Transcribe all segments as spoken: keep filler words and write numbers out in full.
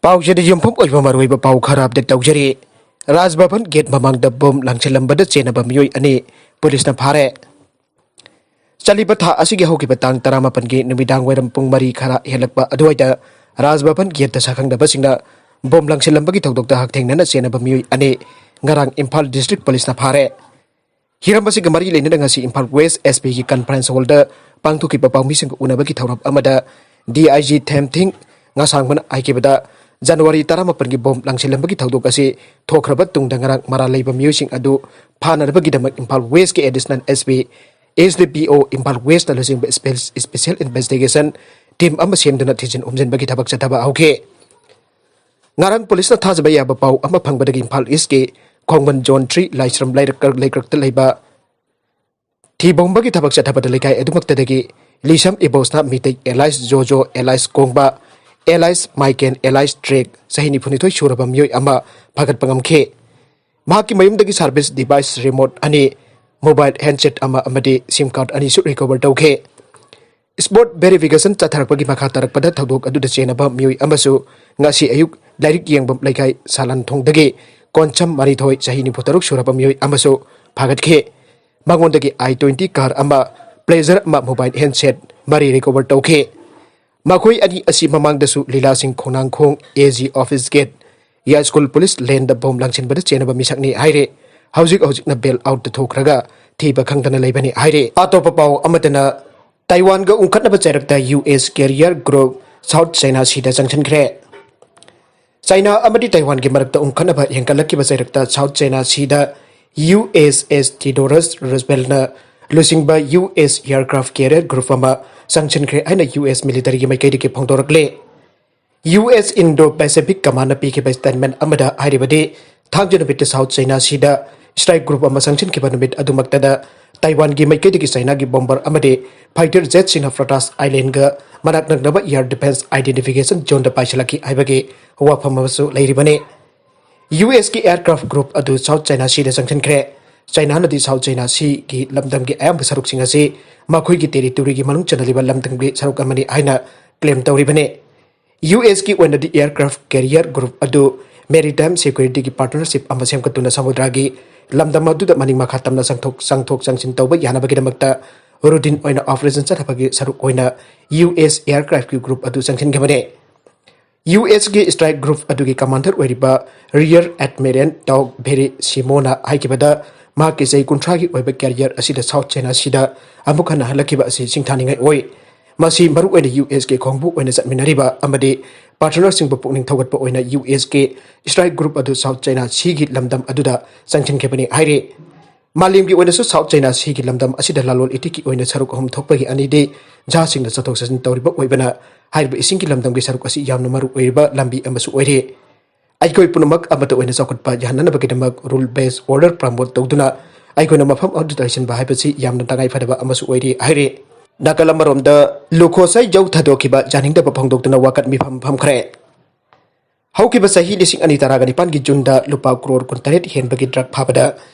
ꯄꯥꯎꯁꯤꯗ ꯌꯨꯝꯐꯝ ꯑꯣꯏꯕ ꯃꯔꯨꯑꯣꯏꯕ ꯄꯥꯎ ꯈꯔ ꯑꯞꯗꯦꯠ ꯇꯧꯖꯔꯤ꯫ ꯔꯥꯖ ꯚꯕꯟ ꯒꯦꯠ ꯃꯃꯥꯡꯗ ꯕꯣꯝ ꯂꯪꯁꯤꯜꯂꯝꯕꯗ ꯆꯦꯟꯅꯕ ꯃꯤꯑꯣꯏ ꯑꯅꯤ ꯄꯨꯂꯤꯁꯅ ꯐꯥꯔꯦ꯫ ꯆꯠꯂꯤꯕ ꯊꯥ ꯑꯁꯤꯒꯤ ꯍꯧꯈꯤꯕ ꯇꯥꯡ ꯇꯔꯥꯃꯥꯄꯟꯒꯤ ꯅꯨꯃꯤꯗꯥꯡ ꯋꯥꯏꯔꯝ ꯄꯨꯡ ꯃꯔꯤ ꯈꯔ ꯍꯦꯜꯂꯛꯄ ꯑꯗꯨꯋꯥꯏꯗ ꯔꯥꯖ ꯚꯕꯟ ꯒꯦꯠꯇ ꯁꯛꯈꯪꯗꯕꯁꯤꯡꯅ ꯕꯣꯝ ꯂꯪꯁꯤꯜꯂꯝꯕꯒꯤ ꯊꯧꯗꯣꯛꯇ ꯍꯛꯊꯦꯡꯅꯅ ꯆꯦꯟꯅꯕ ꯃꯤꯑꯣꯏ ꯑꯅꯤ ꯉꯔꯥꯡ ꯏꯝꯐꯥꯜ ꯗꯤꯁꯇ꯭ꯔꯤꯛ ꯄꯨꯂꯤꯁꯅ ꯐꯥꯔꯦ꯫ ꯍꯤꯔꯝ ꯑꯁꯤꯒ ꯃꯔꯤ ꯂꯩꯅꯅ ꯉꯁꯤ ꯏꯝꯐꯥꯜ ꯋꯦꯁ ꯑꯦꯁ ꯄꯤꯒꯤ ꯀꯟꯐꯔꯦꯟꯁ ꯍꯣꯜꯗ ꯄꯥꯡꯊꯣꯛꯈꯤꯕ ꯄꯥꯎꯃꯤꯁꯤꯡꯒ ꯎꯅꯕꯒꯤ ꯊꯧꯔꯝ ꯑꯃꯗ ꯗꯤ ꯑꯥꯏ ꯖꯤ ꯊꯦꯝꯊꯤꯡ ꯉꯥꯁꯥꯡꯕꯅ ꯍꯥꯏꯈꯤꯕꯗ, ꯖꯅꯋꯥꯔꯤ ꯇꯔꯥꯃꯥꯄꯟꯒꯤ ꯕꯣꯝ ꯂꯪꯁꯤꯜꯂꯝꯕꯒꯤ ꯊꯧꯗꯣꯛ ꯑꯁꯤ ꯊꯣꯛꯈ꯭ꯔꯕ ꯇꯨꯡꯗ ꯉꯔꯥꯡ ꯃꯔꯥꯜ ꯂꯩꯕ ꯃꯤꯑꯣꯏꯁꯤꯡ ꯑꯗꯨ ꯐꯥꯅꯅꯕꯒꯤꯗꯃꯛ ꯏꯝꯐꯥꯜ ꯋꯦꯁꯀꯤ additional S P, S D ꯄꯤ ꯑꯣ ꯏꯝꯐꯥꯜ ꯋꯦꯁꯅ ꯂꯨꯆꯤꯡꯕ ꯏꯁꯄꯦꯁ-, ꯏꯁꯄꯦꯁꯦꯜ ꯏꯟꯚꯦꯁꯇꯤꯒꯦꯁꯟ ꯇꯤꯝ ꯑꯃ ꯁꯦꯝꯗꯨꯅ ꯊꯤꯖꯤꯟ ꯍꯨꯝꯖꯤꯟꯕꯒꯤ ꯊꯕꯛ ꯆꯠꯊꯕ ꯍꯧꯈꯤ꯫ ꯉꯔꯥꯡ ꯄꯨꯂꯤꯁꯅ ꯊꯥꯖꯕ ꯌꯥꯕ ꯄꯥꯎ ꯑꯃ ꯐꯪꯕꯗꯒꯤ ꯏꯝꯐꯥꯜ ꯏꯁꯀꯤ ꯈꯣꯡꯕꯟ ꯖꯣꯟ ꯊ꯭ꯔꯤ ꯂꯥꯏꯁ꯭ꯔꯝ ꯂꯩꯔꯛ-, ꯂꯩꯀ꯭ꯔꯛꯇ ꯂꯩꯕ ꯊꯤꯕꯣꯡꯕꯒꯤ ꯊꯕꯛ ꯆꯠꯊꯕꯗ ꯂꯩꯀꯥꯏ ꯑꯗꯨꯃꯛꯇꯗꯒꯤ ꯂꯤꯁꯝ ꯏꯕꯣꯁꯅ Meitei alias Jojo, alias Kongba, alias Maiken, alias Trek, ꯆꯍꯤ ꯅꯤꯐꯨꯅꯤꯊꯣꯏ ꯁꯨꯔꯕ ꯃꯤꯑꯣꯏ ꯑꯃ ꯐꯥꯒꯠꯄ ꯉꯝꯈꯤ꯫ ꯃꯍꯥꯛꯀꯤ ꯃꯌꯨꯝꯗꯒꯤ ꯁꯥꯔꯚꯤꯁ ꯗꯤꯚꯥꯏꯁ ꯔꯤꯃꯣꯠ ꯑꯅꯤ, ꯃꯣꯕꯥꯏꯜ ꯍꯦꯟꯗꯁꯦꯠ ꯑꯃ ꯑꯃꯗꯤ ꯁꯤꯝ ꯀꯥꯔꯗ ꯑꯅꯤꯁꯨ ꯔꯤꯀꯣꯚꯔ ꯇꯧꯈꯤ꯫ ꯁ꯭ꯄꯣꯠ ꯚꯦꯔꯤꯐꯤꯀꯦꯁꯟ ꯆꯠꯊꯔꯛꯄꯒꯤ ꯃꯈꯥ ꯇꯥꯔꯛꯄꯗ ꯊꯧꯗꯣꯛ ꯑꯗꯨꯗ ꯆꯦꯟꯅꯕ ꯃꯤꯑꯣꯏ ꯑꯃꯁꯨ ꯉꯁꯤ ꯑꯌꯨꯛ ꯂꯥꯏꯔꯤꯛ ꯌꯦꯡꯕ ꯂꯩꯀꯥꯏ ꯁꯥꯂꯟꯊꯣꯡꯗꯒꯤ ꯀꯣꯟꯁꯝ ꯃꯔꯤꯊꯣꯏ, ꯆꯍꯤ ꯅꯤꯐꯨꯇꯔꯨꯛ ꯁꯨꯔꯕ ꯃꯤꯑꯣꯏ ꯑꯃꯁꯨ ꯐꯥꯒꯠꯈꯤ꯫ ꯃꯉꯣꯟꯗꯒꯤ ꯑꯥꯏ ꯇ꯭ꯋꯦꯟꯇꯤ ꯀꯥꯔ ꯑꯃ, ꯄ꯭ꯂꯦꯖꯔ ꯑꯃ, ꯃꯣꯕꯥꯏꯜ ꯍꯦꯟꯗꯁꯦꯠ ꯃꯔꯤ ꯔꯤꯀꯣꯚꯔ ꯇꯧꯈꯤ꯫ ꯃꯈꯣꯏ ꯑꯅꯤ ꯑꯁꯤ ꯃꯃꯥꯡꯗꯁꯨ ꯂꯤꯂꯥꯁꯤꯡ ꯈꯣꯡꯅꯥꯡꯈꯣꯡ A G office gate, Yaiskul police ꯂꯦꯟꯗ ꯕꯣꯝ ꯂꯪꯁꯤꯟꯕꯗ ꯆꯦꯟꯅꯕ ꯃꯤꯁꯛꯅꯤ ꯍꯥꯏꯔꯦ꯫ ꯍꯧꯖꯤꯛ ꯍꯧꯖꯤꯛꯅ ꯕꯦꯜ ꯑꯥꯎꯠꯇ ꯊꯣꯛꯈ꯭ꯔꯒ ꯊꯤꯕ ꯈꯪꯗꯅ ꯂꯩꯕꯅꯤ ꯍꯥꯏꯔꯦ꯫ ꯑꯇꯣꯞꯄ ꯄꯥꯎ ꯑꯃꯗꯅ, ꯇꯥꯏꯋꯥꯟꯒ ꯎꯪꯈꯠꯅꯕ ꯆꯩꯔꯛꯇ U S carrier group South China ꯁꯤꯗ ꯆꯪꯁꯤꯟꯈ꯭ꯔꯦ꯫ ꯆꯥꯏꯅꯥ ꯑꯃꯗꯤ ꯇꯥꯏꯋꯥꯟꯒꯤ ꯃꯔꯛꯇ ꯎꯪꯈꯠꯅꯕ ꯍꯦꯟꯒꯠꯂꯛꯈꯤꯕ ꯆꯩꯔꯛꯇ ꯁꯥꯎꯠ ꯆꯥꯏꯅꯥ ꯁꯤꯗ ꯌꯨ ꯑꯦꯁ ꯑꯦꯁ ꯊꯤꯗꯣꯔꯁ ꯔꯨꯖꯕꯦꯜꯅ ꯂꯨꯆꯤꯡꯕ U S aircraft carrier group ꯑꯃ ꯆꯪꯁꯤꯟꯈ꯭ꯔꯦ ꯍꯥꯏꯅ ꯌꯨ ꯑꯦꯁ ꯃꯤꯂꯤꯇꯔꯤꯒꯤ ꯃꯥꯏꯀꯩꯗꯒꯤ ꯐꯣꯡꯗꯣꯔꯛꯂꯦ꯫ ꯌꯨ ꯑꯦꯁ ꯏꯟꯗꯣ ꯄꯦꯁꯤꯐꯤꯛ ꯀꯃꯥꯟꯅ ꯄꯤꯈꯤꯕ ꯁ꯭ꯇꯦꯠꯃꯦꯟ ꯑꯃꯗ ꯍꯥꯏꯔꯤꯕꯗꯤ, ꯊꯥꯡꯖ ꯅꯨꯃꯤꯠꯇ ꯁꯥꯎꯠ ꯆꯥꯏꯅꯥ ꯁꯤꯗ ꯁ꯭ꯇ꯭ꯔꯥꯏꯛ ꯒ꯭ꯔꯨꯞ ꯑꯃ ꯆꯪꯁꯤꯟꯈꯤꯕ ꯅꯨꯃꯤꯠ ꯑꯗꯨꯃꯛꯇꯗ ꯇꯥꯏꯋꯥꯟꯒꯤ ꯃꯥꯏꯀꯩꯗꯒꯤ ꯆꯥꯏꯅꯥꯒꯤ ꯕꯣꯝꯕꯔ ꯑꯃꯗꯤ ꯐꯥꯏꯇꯔ ꯖꯦꯠꯁꯤꯡꯅ ꯐ꯭ꯔꯣꯇꯥꯁ ꯑꯥꯏꯂꯦꯟꯒ ꯃꯅꯥꯛ ꯅꯛꯅꯕ ꯑꯦꯌꯔ ꯗꯤꯐꯦꯟꯁ ꯑꯥꯏꯗꯦꯟꯇꯤꯐꯤꯀꯦꯁꯟ ꯖꯣꯟꯗ ꯄꯥꯏꯁꯤꯜꯂꯛꯈꯤ ꯍꯥꯏꯕꯒꯤ ꯋꯥꯐꯝ ꯑꯃꯁꯨ ꯂꯩꯔꯤꯕꯅꯤ꯫ ꯌꯨ ꯑꯦꯁꯀꯤ ꯑꯦꯌꯔꯀ꯭ꯔꯥꯐ ꯒ꯭ꯔꯨꯞ ꯑꯗꯨ ꯁꯥꯎꯠ ꯆꯥꯏꯅꯥ ꯁꯤꯗ ꯆꯪꯁꯤꯟꯈ꯭ꯔꯦ꯫ ꯆꯥꯏꯅꯥꯅꯗꯤ ꯁꯥꯎꯠ ꯆꯥꯏꯅꯥ ꯁꯤꯒꯤ ꯂꯝꯗꯝꯒꯤ ꯑꯌꯥꯝꯕ ꯁꯔꯨꯛꯁꯤꯡ ꯑꯁꯤ ꯃꯈꯣꯏꯒꯤ ꯇꯦꯔꯤꯇꯣꯔꯤꯒꯤ ꯃꯅꯨꯡ ꯆꯟꯅꯂꯤꯕ ꯂꯝꯗꯝꯒꯤ ꯁꯔꯨꯛ ꯑꯃꯅꯤ ꯍꯥꯏꯅ ꯀ꯭ꯂꯦꯝ ꯇꯧꯔꯤꯕꯅꯤ꯫ ꯌꯨ ꯑꯦꯁꯀꯤ ꯑꯣꯏꯅꯗꯤ aircraft carrier group ꯑꯗꯨ maritime securityꯒꯤ partnership ꯑꯃ ꯁꯦꯝꯒꯠꯇꯨꯅ ꯁꯃꯨꯗ꯭ꯔꯒꯤ ꯂꯝꯗꯝ ꯑꯗꯨꯗ ꯃꯅꯤꯡ ꯃꯈꯥ ꯇꯝꯅ ꯆꯪꯊꯣꯛ ꯆꯪꯊꯣꯛ ꯆꯪꯁꯤꯟ ꯇꯧꯕ ꯌꯥꯅꯕꯒꯤꯗꯃꯛꯇ routine ꯑꯣꯏꯅ operation ꯆꯠꯊꯕꯒꯤ ꯁꯔꯨꯛ ꯑꯣꯏꯅ ꯌꯨ ꯑꯦꯁ aircraftꯀꯤ group ꯑꯗꯨ ꯆꯪꯁꯤꯟꯈꯤꯕꯅꯤ꯫ ꯌꯨ ꯑꯦꯁꯀꯤ strike group ꯑꯗꯨꯒꯤ commander ꯑꯣꯏꯔꯤꯕ Rear Admiral Doug Verissimoꯅ ꯍꯥꯏꯈꯤꯕꯗ, ꯃꯍꯥꯛꯀꯤ ꯆꯍꯤ ꯀꯨꯟꯊ꯭ꯔꯥꯒꯤ ꯑꯣꯏꯕ career ꯑꯁꯤꯗ South China Seaꯗ ꯑꯃꯨꯛ ꯍꯟꯅ ꯍꯜꯂꯛꯈꯤꯕ ꯑꯁꯤ ꯁꯤꯡꯊꯥꯅꯤꯡꯉꯥꯏ ꯑꯣꯏ꯫ ꯃꯁꯤ ꯃꯔꯨꯑꯣꯏꯅ ꯌꯨ ꯑꯦꯁꯀꯤ ꯈꯣꯡꯕꯨ ꯑꯣꯏꯅ ꯆꯠꯃꯤꯟꯅꯔꯤꯕ ꯑꯃꯗꯤ partnerꯁꯤꯡꯕꯨ ꯄꯨꯛꯅꯤꯡ ꯊꯧꯒꯠꯄ ꯑꯣꯏꯅ ꯌꯨ ꯑꯦꯁꯀꯤ strike group ꯑꯗꯨ South China Seaꯒꯤ ꯂꯝꯗꯝ ꯑꯗꯨꯗ ꯆꯪꯁꯤꯟꯈꯤꯕꯅꯤ ꯍꯥꯏꯔꯤ꯫ ꯃꯥꯂꯦꯝꯒꯤ ꯑꯣꯏꯅꯁꯨ South China Seaꯒꯤ ꯂꯝꯗꯝ ꯑꯁꯤꯗ ꯂꯂꯣꯟ ꯏꯇꯤꯛꯀꯤ ꯑꯣꯏꯅ ꯁꯔꯨꯛ ꯑꯍꯨꯝ ꯊꯣꯛꯄꯒꯤ ꯑꯅꯤꯗꯤ ꯖꯍꯥꯖꯁꯤꯡꯅ ꯆꯠꯊꯣꯛ ꯆꯠꯁꯤꯟ ꯇꯧꯔꯤꯕ ꯑꯣꯏꯕꯅ, ꯍꯥꯏꯔꯤꯕ ꯏꯁꯤꯡꯒꯤ ꯂꯝꯗꯝꯒꯤ ꯁꯔꯨꯛ ꯑꯁꯤ ꯌꯥꯝꯅ ꯃꯔꯨ ꯑꯣꯏꯔꯤꯕ ꯂꯝꯕꯤ ꯑꯃꯁꯨ ꯑꯣꯏꯔꯤ꯫ ꯑꯩꯈꯣꯏ ꯄꯨꯝꯅꯃꯛ ꯑꯃꯠꯇ ꯑꯣꯏꯅ ꯆꯥꯎꯈꯠꯄ ꯌꯥꯍꯟꯅꯅꯕꯒꯤꯗꯃꯛ rule based order promote ꯇꯧꯗꯨꯅ ꯑꯩꯈꯣꯏꯅ ꯃꯐꯝ ꯑꯗꯨꯗ ꯂꯩꯁꯤꯟꯕ ꯍꯥꯏꯕꯁꯤ ꯌꯥꯝꯅ ꯇꯉꯥꯏ ꯐꯗꯕ ꯑꯃꯁꯨ ꯑꯣꯏꯔꯤ ꯍꯥꯏꯔꯤ꯫ ꯅꯥꯀꯜ ꯑꯃꯔꯣꯝꯗ ꯂꯨꯈꯣꯁꯩ ꯖꯧ ꯊꯥꯗꯣꯛꯈꯤꯕ ꯌꯥꯅꯤꯡꯗꯕ ꯐꯣꯡꯗꯣꯛꯇꯨꯅ ꯋꯥꯀꯠ ꯃꯤꯐꯝ ꯐꯝꯈ꯭ꯔꯦ꯫ ꯍꯧꯈꯤꯕ ꯆꯍꯤ ꯂꯤꯁꯤꯡ ꯑꯅꯤ ꯇꯔꯥꯒ ꯅꯤꯄꯥꯟꯒꯤ ꯖꯨꯟꯗ ꯂꯨꯄꯥ ꯀ꯭ꯔꯣꯔ ꯀꯨꯟꯇꯔꯦꯠ ꯍꯦꯟꯕꯒꯤ drug ꯐꯥꯕꯗ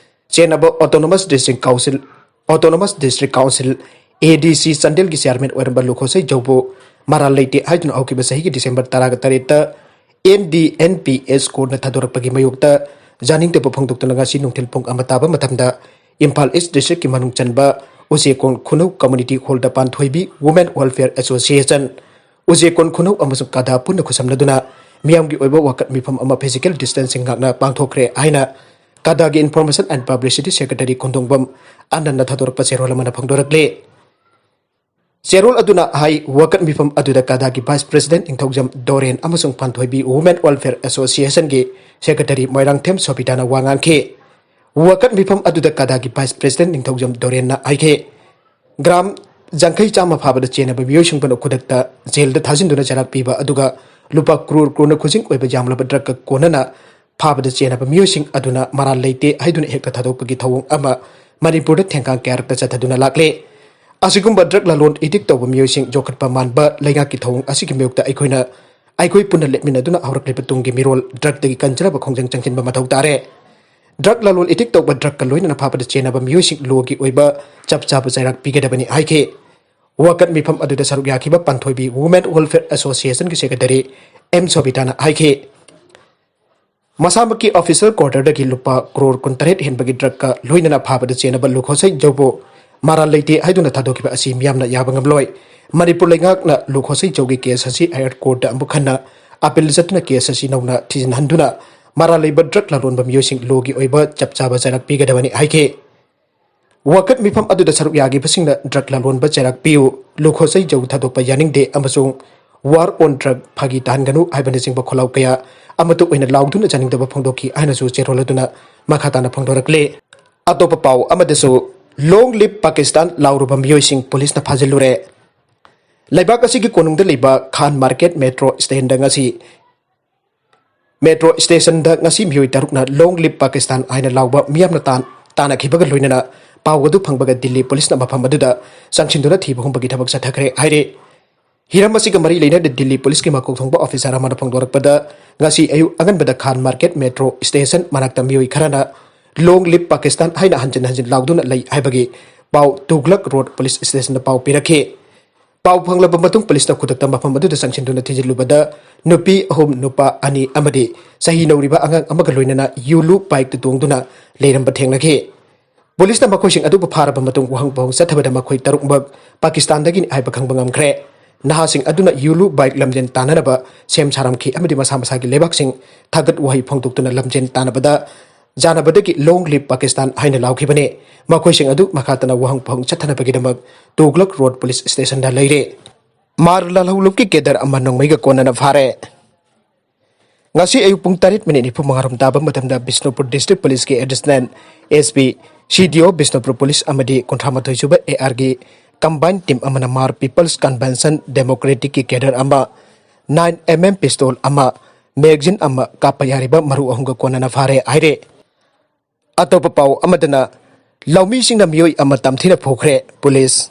ꯆꯦꯟꯅꯕ Autonomous District Council, Autonomous District Council, ADC ꯆꯥꯟꯗꯦꯜꯒꯤ chairman ꯑꯣꯏꯔꯝꯕ ꯂꯨꯈꯣꯁꯩ ꯖꯧꯕꯨ ꯃꯔꯥꯜ ꯂꯩꯇꯦ ꯍꯥꯏꯗꯨꯅ ꯍꯧꯈꯤꯕ ꯆꯍꯤꯒꯤ December ꯇꯔꯥꯒ ꯇꯔꯦꯠꯇ N D N P S courtꯅ ꯊꯥꯗꯣꯔꯛꯄꯒꯤ ꯃꯥꯌꯣꯛꯇ ꯌꯥꯅꯤꯡꯗꯕ ꯐꯣꯡꯗꯣꯛꯇꯨꯅ ꯉꯁꯤ ꯅꯨꯡꯊꯤꯜ ꯄꯨꯡ ꯑꯃ ꯇꯥꯕ ꯃꯇꯝꯗ ꯏꯝꯐꯥꯜ East Districtꯀꯤ ꯃꯅꯨꯡ ꯆꯟꯕ ꯎꯆꯦꯀꯣꯟ ꯈꯨꯅꯧ Community Hallꯗ ꯄꯥꯟꯊꯣꯏꯕꯤ Women Welfare Association, ꯎꯆꯦꯀꯣꯟ ꯈꯨꯅꯧ ꯑꯃꯁꯨꯡ ꯀꯗꯥ ꯄꯨꯟꯅ ꯈꯨꯠꯁꯝꯅꯗꯨꯅ ꯃꯤꯌꯥꯝꯒꯤ ꯑꯣꯏꯕ ꯋꯥꯀꯠ ꯃꯤꯐꯝ ꯑꯃ physical distancing ꯉꯥꯛꯅ ꯄꯥꯡꯊꯣꯛꯈ꯭ꯔꯦ ꯍꯥꯏꯅ ꯀꯗꯥꯒꯤ Information and Publicity Secretary ꯈꯣꯡꯗꯣꯡꯕꯝ ꯑꯅꯟꯅ ꯊꯥꯗꯣꯔꯛꯄ ꯆꯦꯔꯣꯜ ꯑꯃꯅ ꯐꯣꯡꯗꯣꯔꯛꯂꯤ꯫ ꯆꯦꯔꯣꯜ ꯑꯗꯨꯅ ꯍꯥꯏ, ꯋꯥꯀꯠ ꯃꯤꯐꯝ ꯑꯗꯨꯗ ꯀꯗꯥꯒꯤ Vice President ꯅꯤꯡꯊꯧꯖꯝ ꯗꯣꯔꯦꯟ ꯑꯃꯁꯨꯡ ꯄꯥꯟꯊꯣꯏꯕꯤ Women Welfare Associationꯒꯤ Secretary ꯃꯣꯏꯔꯥꯡꯊꯦꯝ ꯁꯣꯕꯤꯇꯥꯅ ꯋꯥ ꯉꯥꯡꯈꯤ꯫ ꯋꯥꯀꯠ ꯃꯤꯐꯝ ꯑꯗꯨꯗ ꯀꯗꯥꯒꯤ Vice President ꯅꯤꯡꯊꯧꯖꯝ ꯗꯣꯔꯦꯟꯅ ꯍꯥꯏꯈꯤ, gram ꯌꯥꯡꯈꯩ ꯆꯥꯝꯃ ꯐꯥꯕꯗ ꯆꯦꯟꯅꯕ ꯃꯤꯑꯣꯏꯁꯤꯡꯕꯨꯅ ꯈꯨꯗꯛꯇ jailꯗ ꯊꯥꯖꯤꯟꯗꯨꯅ ꯆꯩꯔꯥꯛ ꯄꯤꯕ, ꯑꯗꯨꯒ ꯂꯨꯄꯥ ꯀ꯭ꯔꯣꯔ ꯀ꯭ꯔꯣꯔꯅ ꯈꯨꯖꯤꯡ ꯑꯣꯏꯕ ꯌꯥꯝꯂꯕ drugꯀ ꯀꯣꯟꯅꯅ ꯐꯥꯕꯗ ꯆꯦꯟꯅꯕ ꯃꯤꯑꯣꯏꯁꯤꯡ ꯑꯗꯨꯅ ꯃꯔꯥꯜ ꯂꯩꯇꯦ ꯍꯥꯏꯗꯨꯅ ꯍꯦꯛꯇ ꯊꯥꯗꯣꯛꯄꯒꯤ ꯊꯧꯑꯣꯡ ꯑꯃ ꯃꯅꯤꯄꯨꯔꯗ ꯊꯦꯡꯒꯥꯡ ꯀꯌꯥꯔꯛꯇ ꯆꯠꯊꯗꯨꯅ ꯂꯥꯛꯂꯦ꯫ ꯑꯁꯤꯒꯨꯝꯕ drug ꯂꯂꯣꯟ ꯏꯇꯤꯛ ꯇꯧꯕ ꯃꯤꯑꯣꯏꯁꯤꯡ ꯌꯣꯛꯈꯠꯄ ꯃꯥꯟꯕ ꯂꯩꯉꯥꯛꯀꯤ ꯊꯧꯑꯣꯡ ꯑꯁꯤꯒꯤ ꯃꯥꯌꯣꯛꯇ ꯑꯩꯈꯣꯏꯅ, ꯑꯩꯈꯣꯏ ꯄꯨꯟꯅ ꯂꯦꯞꯃꯤꯟꯅꯗꯨꯅ ꯍꯧꯔꯛꯂꯤꯕ ꯇꯨꯡꯒꯤ ꯃꯤꯔꯣꯜ drugꯇꯒꯤ ꯀꯟꯖꯅꯕ ꯈꯣꯡꯖꯪ ꯆꯪꯁꯤꯟꯕ ꯃꯊꯧ ꯇꯥꯔꯦ꯫ Drug ꯂꯂꯣꯟ ꯏꯇꯤꯛ ꯇꯧꯕ, drugꯀ ꯂꯣꯏꯅꯅ ꯐꯥꯕꯗ ꯆꯦꯟꯅꯕ ꯃꯤꯑꯣꯏꯁꯤꯡ lawꯒꯤ ꯑꯣꯏꯕ ꯆꯞ ꯆꯥꯕ ꯆꯩꯔꯥꯛ ꯄꯤꯒꯗꯕꯅꯤ ꯍꯥꯏꯈꯤ꯫ ꯋꯥꯀꯠ ꯃꯤꯐꯝ ꯑꯗꯨꯗ ꯁꯔꯨꯛ ꯌꯥꯈꯤꯕ ꯄꯥꯟꯊꯣꯏꯕꯤ Women Welfare Association ꯒꯤ Secretary ꯑꯦꯝ ꯁꯣꯕꯤꯇꯥꯅ ꯍꯥꯏꯈꯤ꯫ ꯃꯁꯥꯃꯛꯀꯤ official quarter ꯗꯒꯤ ꯂꯨꯄꯥ ꯀ꯭ꯔꯣꯔ ꯀꯨꯟꯇꯔꯦꯠ ꯍꯦꯟꯕꯒꯤ drug ꯀ ꯂꯣꯏꯅꯅ ꯐꯥꯕꯗ ꯆꯦꯟꯅꯕ ꯂꯨꯈꯣꯁꯩ ꯖꯧꯕꯨ ꯃꯔꯥꯜ ꯂꯩꯇꯦ ꯍꯥꯏꯗꯨꯅ ꯊꯥꯗꯣꯛꯈꯤꯕ ꯑꯁꯤ ꯃꯤꯌꯥꯝꯅ ꯌꯥꯕ ꯉꯝꯂꯣꯏ꯫ ꯃꯅꯤꯄꯨꯔ ꯂꯩꯉꯥꯛꯅ ꯂꯨꯈꯣꯁꯩ ꯖꯧꯒꯤ case ꯑꯁꯤ Higher Court ꯇ ꯑꯃꯨꯛ ꯍꯟꯅ appeal ꯆꯠꯇꯨꯅ case ꯑꯁꯤ ꯅꯧꯅ ꯊꯤꯖꯤꯟꯍꯟꯗꯨꯅ ꯃꯔꯥꯜ ꯂꯩꯕ drug ꯂꯂꯣꯟꯕ ꯃꯤꯑꯣꯏꯁꯤꯡ law ꯒꯤ ꯑꯣꯏꯕ ꯆꯞ ꯆꯥꯕ ꯆꯩꯔꯥꯛ ꯄꯤꯒꯗꯕꯅꯤ ꯍꯥꯏꯈꯤ꯫ ꯋꯥꯀꯠ ꯃꯤꯐꯝ ꯑꯗꯨꯗ ꯁꯔꯨꯛ ꯌꯥꯈꯤꯕꯁꯤꯡꯅ drug ꯂꯂꯣꯟꯕ ꯆꯩꯔꯥꯛ ꯄꯤꯌꯨ, ꯂꯨꯈꯣꯁꯩ ꯖꯧ ꯊꯥꯗꯣꯛꯄ ꯌꯥꯅꯤꯡꯗꯦ ꯑꯃꯁꯨꯡ war on drug ꯐꯥꯒꯤ ꯇꯥꯍꯟꯒꯅꯨ ꯍꯥꯏꯕꯅꯆꯤꯡꯕ ꯈꯣꯜꯂꯥꯎ ꯀꯌꯥ ꯑꯃꯠꯇ ꯑꯣꯏꯅ ꯂꯥꯎꯗꯨꯅ ꯆꯥꯅꯤꯡꯗꯕ ꯐꯣꯡꯗꯣꯛꯈꯤ ꯍꯥꯏꯅꯁꯨ ꯆꯦꯔꯣꯜ ꯑꯗꯨꯅ ꯃꯈꯥ ꯇꯥꯅ ꯐꯣꯡꯗꯣꯔꯛꯂꯤ꯫ ꯑꯇꯣꯞꯄ ꯄꯥꯎ ꯑꯃꯗꯁꯨ, "Long live Pakistan" ꯂꯥꯎꯔꯨꯕ ꯃꯤꯑꯣꯏꯁꯤꯡ ꯄꯨꯂꯤꯁꯅ ꯐꯥꯖꯤꯜꯂꯨꯔꯦ꯫ ꯂꯩꯕꯥꯛ ꯑꯁꯤꯒꯤ ꯀꯣꯅꯨꯡꯗ ꯂꯩꯕ ꯈꯥꯟ ꯃꯥꯔꯀꯦꯠ ꯃꯦꯇ꯭ꯔꯣ ꯁ꯭ꯇꯦꯁꯟꯗ ꯉꯁꯤ ꯃꯦꯇ꯭ꯔꯣ ꯁ꯭ꯇꯦꯁꯟꯗ ꯉꯁꯤ ꯃꯤꯑꯣꯏ ꯇꯔꯨꯛꯅ "Long live Pakistan" ꯍꯥꯏꯅ ꯂꯥꯎꯕ ꯃꯤꯌꯥꯝꯅ ꯇꯥꯟ-, ꯇꯥꯟꯅꯈꯤꯕꯒ ꯂꯣꯏꯅꯅ ꯄꯥꯎ ꯑꯗꯨ ꯐꯪꯕꯒ ꯗꯤꯜꯂꯤ ꯄꯨꯂꯤꯁꯅ ꯃꯐꯝ ꯑꯗꯨꯗ ꯆꯪꯁꯤꯟꯗꯨꯅ ꯊꯤꯕ ꯍꯨꯝꯕꯒꯤ ꯊꯕꯛ ꯆꯠꯊꯈ꯭ꯔꯦ ꯍꯥꯏꯔꯤ꯫ ꯍꯤꯔꯝ ꯑꯁꯤꯒ ꯃꯔꯤ ꯂꯩꯅꯅ ꯗꯤꯜꯂꯤ ꯄꯨꯂꯤꯁꯀꯤ ꯃꯀꯣꯛ ꯊꯣꯡꯕ officer ꯑꯃꯅ ꯐꯣꯡꯗꯣꯔꯛꯄꯗ, ꯉꯁꯤ ꯑꯌꯨꯛ ꯑꯉꯟꯕꯗ ꯈꯥꯟ ꯃꯥꯔꯀꯦꯠ ꯃꯦꯇ꯭ꯔꯣ ꯁ꯭ꯇꯦꯁꯟ ꯃꯅꯥꯛꯇ ꯃꯤꯑꯣꯏ ꯈꯔꯅ "Long live Pakistan" ꯍꯥꯏꯅ ꯍꯟꯖꯤꯟ ꯍꯟꯖꯤꯟ ꯂꯥꯎꯗꯨꯅ ꯂꯩ ꯍꯥꯏꯕꯒꯤ ꯄꯥꯎ ꯇꯨꯒ꯭ꯂꯛ ꯔꯣꯗ ꯄꯨꯂꯤꯁ ꯁ꯭ꯇꯦꯁꯟꯗ ꯄꯥꯎ ꯄꯤꯔꯛꯈꯤ꯫ ꯄꯥꯎ ꯐꯪꯂꯕ ꯃꯇꯨꯡ ꯄꯨꯂꯤꯁꯅ ꯈꯨꯗꯛꯇ ꯃꯐꯝ ꯑꯗꯨꯗ ꯆꯪꯁꯤꯟꯗꯨꯅ ꯊꯤꯖꯤꯜꯂꯨꯕꯗ, ꯅꯨꯄꯤ ꯑꯍꯨꯝ, ꯅꯨꯄꯥ ꯑꯅꯤ ꯑꯃꯗꯤ ꯆꯍꯤ ꯅꯧꯔꯤꯕ ꯑꯉꯥꯡ ꯑꯃꯒ ꯂꯣꯏꯅꯅ ꯌꯨꯂꯨ ꯕꯥꯏꯛꯇ ꯇꯣꯡꯗꯨꯅ ꯂꯩꯔꯝꯕ ꯊꯦꯡꯅꯈꯤ꯫ ꯄꯨꯂꯤꯁꯅ ꯃꯈꯣꯏꯁꯤꯡ ꯑꯗꯨꯕꯨ ꯐꯥꯔꯕ ꯃꯇꯨꯡ ꯋꯥꯍꯪ ꯄꯥꯎꯍꯪ ꯆꯠꯊꯕꯗ ꯃꯈꯣꯏ ꯇꯔꯨꯛꯃꯛ ꯄꯥꯀꯤꯁꯇꯥꯟꯗꯒꯤꯅꯤ ꯍꯥꯏꯕ ꯈꯪꯕ ꯉꯝꯈ꯭ꯔꯦ꯫ ꯅꯍꯥꯁꯤꯡ ꯑꯗꯨꯅ ꯌꯨꯂꯨ ꯕꯥꯏꯛ ꯂꯝꯖꯦꯟ ꯇꯥꯟꯅꯅꯕ ꯁꯦꯝ ꯁꯥꯔꯝꯈꯤ ꯑꯃꯗꯤ ꯃꯁꯥ ꯃꯁꯥꯒꯤ ꯂꯩꯕꯥꯛꯁꯤꯡ ꯊꯥꯒꯠ ꯋꯥꯍꯩ ꯐꯣꯡꯗꯣꯛꯇꯨꯅ ꯂꯝꯖꯦꯟ ꯇꯥꯟꯅꯕꯗ ꯖꯥꯅꯕꯗꯒꯤ "Long live Pakistan" ꯍꯥꯏꯅ ꯂꯥꯎꯈꯤꯕꯅꯤ꯫ ꯃꯈꯣꯏꯁꯤꯡ ꯑꯗꯨ ꯃꯈꯥ ꯇꯥꯅ ꯋꯥꯍꯪ ꯄꯥꯎꯍꯪ ꯆꯠꯊꯅꯕꯒꯤꯗꯃꯛ ꯇꯨꯒ꯭ꯂꯛ ꯔꯣꯗ ꯄꯨꯂꯤꯁ ꯁ꯭ꯇꯦꯁꯟꯗ ꯂꯩꯔꯦ꯫ ꯃꯥꯔ ꯂꯥꯜꯍꯧꯂꯨꯞꯀꯤ ꯀꯦꯗꯔ ꯑꯃ ꯅꯣꯡꯃꯩꯒ ꯀꯣꯟꯅꯅ ꯐꯥꯔꯦ꯫ ꯉꯁꯤ ꯑꯌꯨꯛ ꯄꯨꯡ ꯇꯔꯦꯠ ꯃꯤꯅꯤꯠ ꯅꯤꯐꯨ ꯃꯉꯥꯔꯣꯝ ꯇꯥꯕ ꯃꯇꯝꯗ ꯕꯤꯁꯅꯨꯄꯨꯔ ꯗꯤꯁꯇ꯭ꯔꯤꯛ ꯄꯨꯂꯤꯁꯀꯤ ꯑꯦꯗꯤꯁꯅꯦꯜ ꯑꯦꯁ ꯄꯤ, ꯁꯤ ꯗꯤ ꯑꯣ ꯕꯤꯁꯅꯨꯄꯨꯔ ꯄꯨꯂꯤꯁ ꯑꯃꯗꯤ ꯀꯨꯟꯊ꯭ꯔꯥ ꯃꯥꯊꯣꯏ ꯁꯨꯕ ꯑꯦ ꯑꯥꯔꯒꯤ ꯀꯝꯕꯥꯏꯟ ꯇꯤꯝ ꯑꯃꯅ ꯃꯥꯔ ꯄꯤꯄꯜꯁ ꯀꯟꯚꯦꯟꯁꯟ ꯗꯦꯃꯣꯀ꯭ꯔꯦꯇꯤꯛꯀꯤ ꯀꯦꯗꯔ ꯑꯃ, ꯅꯥꯏꯟ ꯑꯦꯝ ꯑꯦꯝ ꯄꯤꯁꯇꯣꯜ ꯑꯃ, ꯃꯦꯒꯖꯤꯟ ꯑꯃ ꯀꯥꯞꯄ ꯌꯥꯔꯤꯕ ꯃꯔꯨ ꯑꯍꯨꯝꯒ ꯀꯣꯟꯅꯅ ꯐꯥꯔꯦ ꯍꯥꯏꯔꯦ꯫ ꯑꯇꯣꯞꯄ ꯄꯥꯎ ꯑꯃꯗꯅ, ꯂꯧꯃꯤꯁꯤꯡꯅ ꯃꯤꯑꯣꯏ ꯑꯃ ꯇꯝꯊꯤꯅ ꯐꯨꯈ꯭ꯔꯦ, ꯄꯨꯂꯤꯁ꯫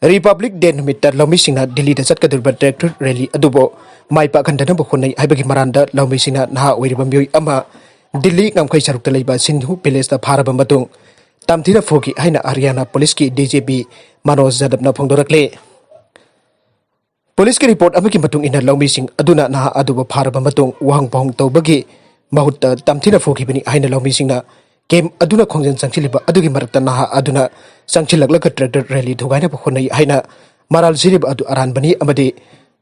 ꯔꯤꯄꯕ꯭ꯂꯤꯛ ꯗꯦ ꯅꯨꯃꯤꯠꯇ ꯂꯧꯃꯤꯁꯤꯡꯅ ꯗꯤꯜꯂꯤꯗ ꯆꯠꯀꯗꯧꯔꯤꯕ ꯇ꯭ꯔꯦꯛꯇꯔ ꯔꯦꯂꯤ ꯑꯗꯨꯕꯨ ꯃꯥꯏ ꯄꯥꯛꯍꯟꯗꯅꯕ ꯍꯣꯠꯅꯩ ꯍꯥꯏꯕꯒꯤ ꯃꯔꯥꯟꯗ ꯂꯧꯃꯤꯁꯤꯡꯅ ꯅꯍꯥ ꯑꯣꯏꯔꯤꯕ ꯃꯤꯑꯣꯏ ꯑꯃ ꯗꯤꯜꯂꯤ ꯉꯝꯈꯩ ꯁꯔꯨꯛꯇ ꯂꯩꯕ ꯁꯤꯟꯙꯨ ꯚꯤꯂꯦꯖꯇ ꯐꯥꯔꯕ ꯃꯇꯨꯡ ꯇꯝꯊꯤꯅ ꯐꯨꯈꯤ ꯍꯥꯏꯅ ꯍꯔꯤꯌꯥꯅꯥ ꯄꯨꯂꯤꯁꯀꯤ ꯗꯤ ꯖꯤ ꯄꯤ ꯃꯅꯣꯖ ꯌꯥꯗꯕꯅ ꯐꯣꯡꯗꯣꯔꯛꯂꯤ꯫ ꯄꯨꯂꯤꯁꯀꯤ ꯔꯤꯄꯣꯔꯠ ꯑꯃꯒꯤ ꯃꯇꯨꯡ ꯏꯟꯅ, ꯂꯧꯃꯤꯁꯤꯡ ꯑꯗꯨꯅ ꯅꯍꯥ ꯑꯗꯨꯕꯨ ꯐꯥꯔꯕ ꯃꯇꯨꯡ ꯋꯥꯍꯪ ꯄꯥꯎꯍꯪ ꯇꯧꯕꯒꯤ ꯃꯍꯨꯠꯇ ꯇꯝꯊꯤꯅ ꯐꯨꯈꯤꯕꯅꯤ ꯍꯥꯏꯅ ꯂꯧꯃꯤꯁꯤꯡꯅ ꯀꯦꯝ ꯑꯗꯨꯅ ꯈꯣꯡꯖꯪ ꯆꯪꯁꯤꯜꯂꯤꯕ ꯑꯗꯨꯒꯤ ꯃꯔꯛꯇ ꯅꯍꯥ ꯑꯗꯨꯅ ꯆꯪꯁꯤꯜꯂꯛꯂꯒ ꯇ꯭ꯔꯦꯛꯇꯔ ꯔꯦꯂꯤ ꯊꯨꯒꯥꯏꯅꯕ ꯍꯣꯠꯅꯩ ꯍꯥꯏꯅ ꯃꯔꯥꯜ ꯁꯤꯔꯤꯕ ꯑꯗꯨ ꯑꯔꯥꯟꯕꯅꯤ ꯑꯃꯗꯤ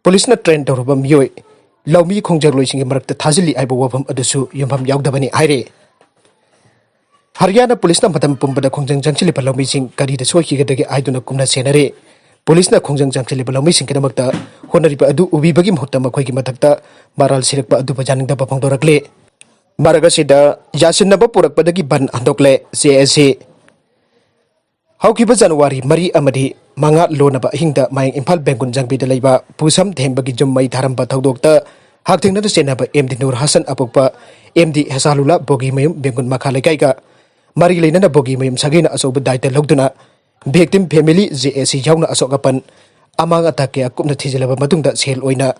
ꯄꯨꯂꯤꯁꯅ ꯇ꯭ꯔꯦꯟ ꯇꯧꯔꯕ ꯃꯤꯑꯣꯏ ꯂꯧꯃꯤ ꯈꯣꯡꯖꯪꯂꯣꯏꯁꯤꯡꯒꯤ ꯃꯔꯛꯇ ꯊꯥꯖꯤꯜꯂꯤ ꯍꯥꯏꯕ ꯋꯥꯐꯝ ꯑꯗꯨꯁꯨ ꯌꯨꯝꯐꯝ ꯌꯥꯎꯗꯕꯅꯤ ꯍꯥꯏꯔꯤ꯫ ꯍꯔꯤꯌꯥꯅꯥ ꯄꯨꯂꯤꯁꯅ ꯃꯇꯝ ꯄꯨꯝꯕꯗ ꯈꯣꯡꯖꯪ ꯆꯪꯁꯤꯜꯂꯤꯕ ꯂꯧꯃꯤꯁꯤꯡ ꯀꯔꯤꯗ ꯁꯣꯏꯈꯤꯒꯗꯒꯦ ꯍꯥꯏꯗꯨꯅ ꯀꯨꯞꯅ ꯁꯦꯟꯅꯔꯤ꯫ ꯄꯨꯂꯤꯁꯅ ꯈꯣꯡꯖꯪ ꯆꯪꯁꯤꯜꯂꯤꯕ ꯂꯧꯃꯤꯁꯤꯡꯒꯤꯗꯃꯛꯇ ꯍꯣꯠꯅꯔꯤꯕ ꯑꯗꯨ ꯎꯕꯤꯕꯒꯤ ꯃꯍꯨꯠꯇ ꯃꯈꯣꯏꯒꯤ ꯃꯊꯛꯇ ꯃꯔꯥꯜ ꯁꯤꯔꯛꯄ ꯑꯗꯨꯕꯨ ꯌꯥꯅꯤꯡꯗꯕ ꯐꯣꯡꯗꯣꯔꯛꯂꯤ꯫ ꯃꯔꯛ ꯑꯁꯤꯗ ꯌꯥꯁꯤꯟꯅꯕ ꯄꯨꯔꯛꯄꯗꯒꯤ ꯕꯟ ꯍꯟꯗꯣꯛꯂꯦ ꯖꯦ ꯑꯦ ꯁꯤ꯫ ꯍꯧꯈꯤꯕ ꯖꯅꯋꯥꯔꯤ ꯃꯔꯤ ꯑꯃꯗꯤ ꯃꯉꯥ ꯂꯣꯟꯅꯕ ꯑꯍꯤꯡꯗ ꯃꯌꯥꯡ ꯏꯝꯐꯥꯜ ꯕꯦꯡꯒꯨꯟ ꯖꯥꯡꯕꯤꯗ ꯂꯩꯕ ꯄꯨꯁꯝ ꯊꯦꯝꯕꯒꯤ ꯌꯨꯝ ꯃꯩ ꯊꯥꯔꯝꯕ ꯊꯧꯗꯣꯛꯇ ꯍꯛꯊꯦꯡꯅꯅ ꯆꯦꯟꯅꯕ M D Nur Hasan ꯑꯄꯣꯛꯄ M D ꯍꯦꯁꯥꯂꯨꯂꯥ ꯕꯣꯒꯤꯃꯌꯨꯝ ꯕꯦꯡꯒꯨꯟ ꯃꯈꯥ ꯂꯩꯀꯥꯏꯒ ꯃꯔꯤ ꯂꯩꯅꯅ ꯕꯣꯒꯤꯃꯌꯨꯝ ꯁꯥꯒꯩꯅ ꯑꯆꯧꯕ ꯗꯥꯏꯇ ꯂꯧꯗꯨꯅ ꯚꯤꯛꯇꯤꯝ ꯐꯦꯃꯤꯂꯤ ꯖꯦ ꯑꯦ ꯁꯤ ꯌꯥꯎꯅ ꯑꯁꯣꯛ ꯑꯄꯟ ꯑꯃꯥꯡ ꯑꯇꯥ ꯀꯌꯥ ꯀꯨꯞꯅ ꯊꯤꯖꯤꯜꯂꯕ ꯃꯇꯨꯡꯗ ꯁꯦꯜ ꯑꯣꯏꯅ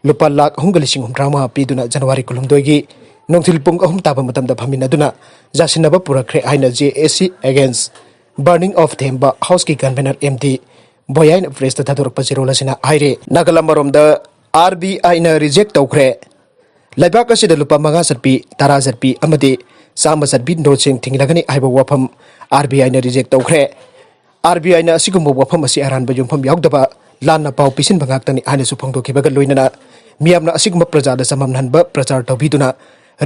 ꯂꯨꯄꯥ ꯂꯥꯈ ꯑꯍꯨꯝꯒ ꯂꯤꯁꯤꯡ ꯍꯨꯝꯗ꯭ꯔꯥ ꯃꯉꯥ ꯄꯤꯗꯨꯅ ꯖꯅꯋꯥꯔꯤ ꯀꯨꯟꯍꯨꯝꯗꯣꯏꯒꯤ ꯅꯨꯡꯊꯤꯜ ꯄꯨꯡ ꯑꯍꯨꯝ ꯇꯥꯕ ꯃꯇꯝꯗ ꯐꯝꯃꯤꯟꯅꯗꯨꯅ ꯌꯥꯁꯤꯟꯅꯕ ꯄꯨꯔꯛꯈ꯭ꯔꯦ ꯍꯥꯏꯅ ꯖꯦ ꯑꯦ ꯁꯤ ꯑꯦꯒꯦꯟꯁ ꯕꯔꯅꯤꯡ ꯑꯣꯐ ꯊꯦꯝꯕ ꯍꯥꯎꯁꯀꯤ ꯀꯟꯚꯦꯅꯔ ꯑꯦꯝ ꯗꯤ ꯕꯣꯌꯥꯏꯅ ꯄ꯭ꯔꯦꯁꯇ ꯊꯥꯗꯣꯔꯛꯄ ꯆꯦꯔꯣꯜ ꯑꯁꯤꯅ ꯍꯥꯏꯔꯤ꯫ ꯅꯥꯒꯥꯂꯝ ꯑꯃꯔꯣꯝꯗ ꯑꯥꯔ ꯕꯤ ꯑꯥꯏꯅ ꯔꯤꯖꯦꯛ ꯇꯧꯈ꯭ꯔꯦ꯫ ꯂꯩꯕꯥꯛ ꯑꯁꯤꯗ ꯂꯨꯄꯥ ꯃꯉꯥ ꯆꯠꯄꯤ, ꯇꯔꯥ ꯆꯠꯄꯤ ꯑꯃꯗꯤ ꯆꯥꯝꯃ ꯆꯠꯄꯤ ꯅꯣꯠꯁꯤꯡ ꯊꯤꯡꯂꯒꯅꯤ ꯍꯥꯏꯕ ꯋꯥꯐꯝ ꯑꯥꯔ ꯕꯤ ꯑꯥꯏꯅ ꯔꯤꯖꯦꯛ ꯇꯧꯈ꯭ꯔꯦ꯫ ꯑꯥꯔ ꯕꯤ ꯑꯥꯏꯅ ꯑꯁꯤꯒꯨꯝꯕ ꯋꯥꯐꯝ ꯑꯁꯤ ꯑꯔꯥꯟꯕ ꯌꯨꯝꯐꯝ ꯌꯥꯎꯗꯕ ꯂꯥꯟꯅ ꯄꯥꯎ ꯄꯤꯁꯤꯟꯕ ꯉꯥꯛꯇꯅꯤ ꯍꯥꯏꯅꯁꯨ ꯐꯣꯡꯗꯣꯛꯈꯤꯕꯒ ꯂꯣꯏꯅꯅ ꯃꯤꯌꯥꯝꯅ ꯑꯁꯤꯒꯨꯝꯕ ꯄ꯭ꯔꯖꯥꯗ ꯆꯃꯝꯅꯍꯟꯕ ꯄ꯭ꯔꯆꯥꯔ ꯇꯧꯕꯤꯗꯨꯅ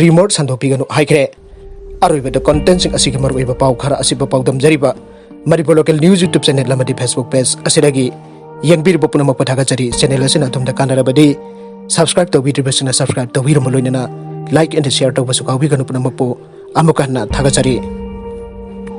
ꯔꯤꯃꯣꯔꯠ ꯁꯟꯗꯣꯛꯄꯤꯒꯅꯨ ꯍꯥꯏꯈ꯭ꯔꯦ꯫ ꯑꯔꯣꯏꯕꯗ ꯀꯣꯟꯇꯦꯟꯁꯤꯡ ꯑꯁꯤꯒꯤ ꯃꯔꯨꯑꯣꯏꯕ ꯄꯥꯎ ꯈꯔ ꯑꯁꯤꯕ ꯄꯥꯎꯗꯝꯖꯔꯤꯕ Manipur local news YouTube channel ꯑꯃꯗꯤ ꯐꯦꯁꯕꯨꯛ ꯄꯦꯖ ꯑꯁꯤꯗꯒꯤ ꯌꯦꯡꯕꯤꯔꯤꯕ ꯄꯨꯝꯅꯃꯛꯄꯨ ꯊꯥꯒꯠꯆꯔꯤ꯫ ꯆꯦꯅꯦꯜ ꯑꯁꯤꯅ ꯑꯗꯣꯝꯗ ꯀꯥꯟꯅꯔꯕꯗꯤ ꯁꯕꯁꯀ꯭ꯔꯥꯏꯕ ꯇꯧꯕꯤꯗ꯭ꯔꯤꯕꯁꯤꯡꯅ ꯁꯕꯁꯀ꯭ꯔꯥꯏꯕ ꯇꯧꯕꯤꯔꯝꯕ ꯂꯣꯏꯅꯅ ꯂꯥꯏꯛ ꯑꯦꯟ ꯁꯤꯌꯔ ꯇꯧꯕꯁꯨ ꯀꯥꯎꯕꯤꯒꯅꯨ꯫ ꯄꯨꯝꯅꯃꯛꯄꯨ ꯑꯃꯨꯛꯀ ꯍꯟꯅ ꯊꯥꯒꯠꯆꯔꯤ꯫